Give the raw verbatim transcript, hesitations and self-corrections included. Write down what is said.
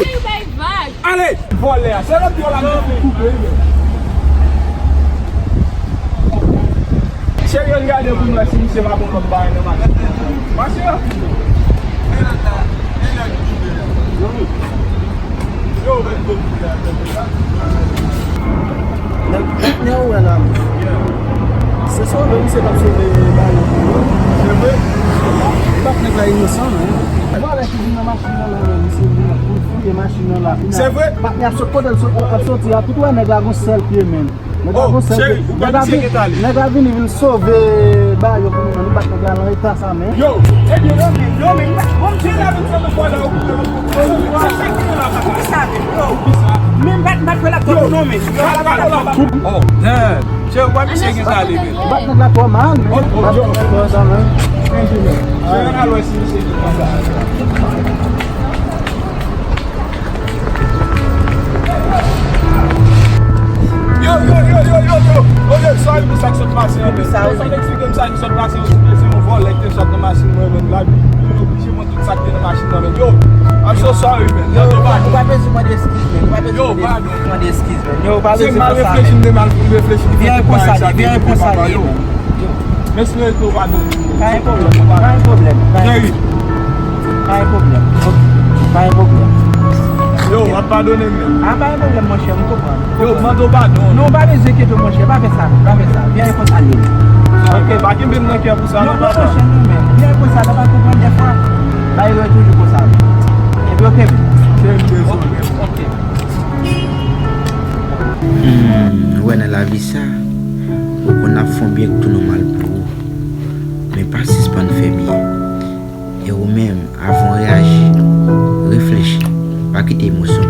tout. Ale! Vòlè a. Se lòt vòlè a, m te koupe, wi. Cheri, ann gade pou n wè si misye pa pran lòt bagay nan mache. Mache a. Yo, men. Nèg, nèg ou wè la. Se sove, misye t ap sove bagay pou yo. Se vre? Li pa t nèg la inosan, non. Vòlè ki vin nan machin nan, men, misye vin pou l fouye machin nan la. Se vre? Patnè ap sot kote l sot, ap soti a, tout wè nèg la gon sèl pye, men. Nèg la gon sèl pye. Nèg la vin, nèg la vin, vin sove bagay yo pou nou, men li bat nèg la nan eta sa, men. Yo, ebyen, yo, men, yo, men, bon, Dye la vin fè nou vòlè yo koupe nou. Sa, sa ki nou la, papa? Kisa, men, yo? Men bat, bat fè la tòt nou, men. Yo, ala, ala, ala. Oh, damn. Chè, w wè misye gen sa li menm. Bat nèg la twò mal, men. Oh, oh, yo. Bat nèg la twò sa, men. Chè, al wè si misye gen sa. Yo, yo, yo, yo, yo, yo. Oh, yo, sorry pou sa k sot pase an, men. Sa, wi. Sa k eksplike m sa k sot pase an, se yon vòlè ki te sot nan machin mwen menm la. Yo oblije mwen tout sa k te nan machin nan, men. Yo, I'm so sorry, man. Yo, ou pa bezwen mande eskiz, man. Ou pa bezwen mande eskiz, man. Yo, ou pa bezwen fè sa, man. Se mal reflechi, m te mal reflechi. Vye konsa li ye, vye konsa li ye, man. Yo. M espere ke w padone m. Pa gen pwoblèm, pa gen pwoblèm, pa gen pwoblèm. Pa gen pwoblèm, ok. Pa gen pwoblèm. Yo, w ap padone m menm. A, pa gen pwoblèm, monchè, m konprann. Yo, m mande w padon. Non, pa bezwen enkyete w, monchè, pa fè sa, non, pa fè sa. Vye konsa li ye. Ok, pa kenbe m nan kè pou sa, non, papa. Non, non, monchè, non, men. Vye konsa, nou pa konprann dèfwa. Bagay yo toujou konsa. Epi, ok, men. Se m dezole. Ok. Hmm, ou wè nan lavi sa, ou konn ap fè yon byen k tounen mal pou ou. Men pa sispann fè byen. E ou menm, avan w reyaji, reflechi. Pa kite emosyon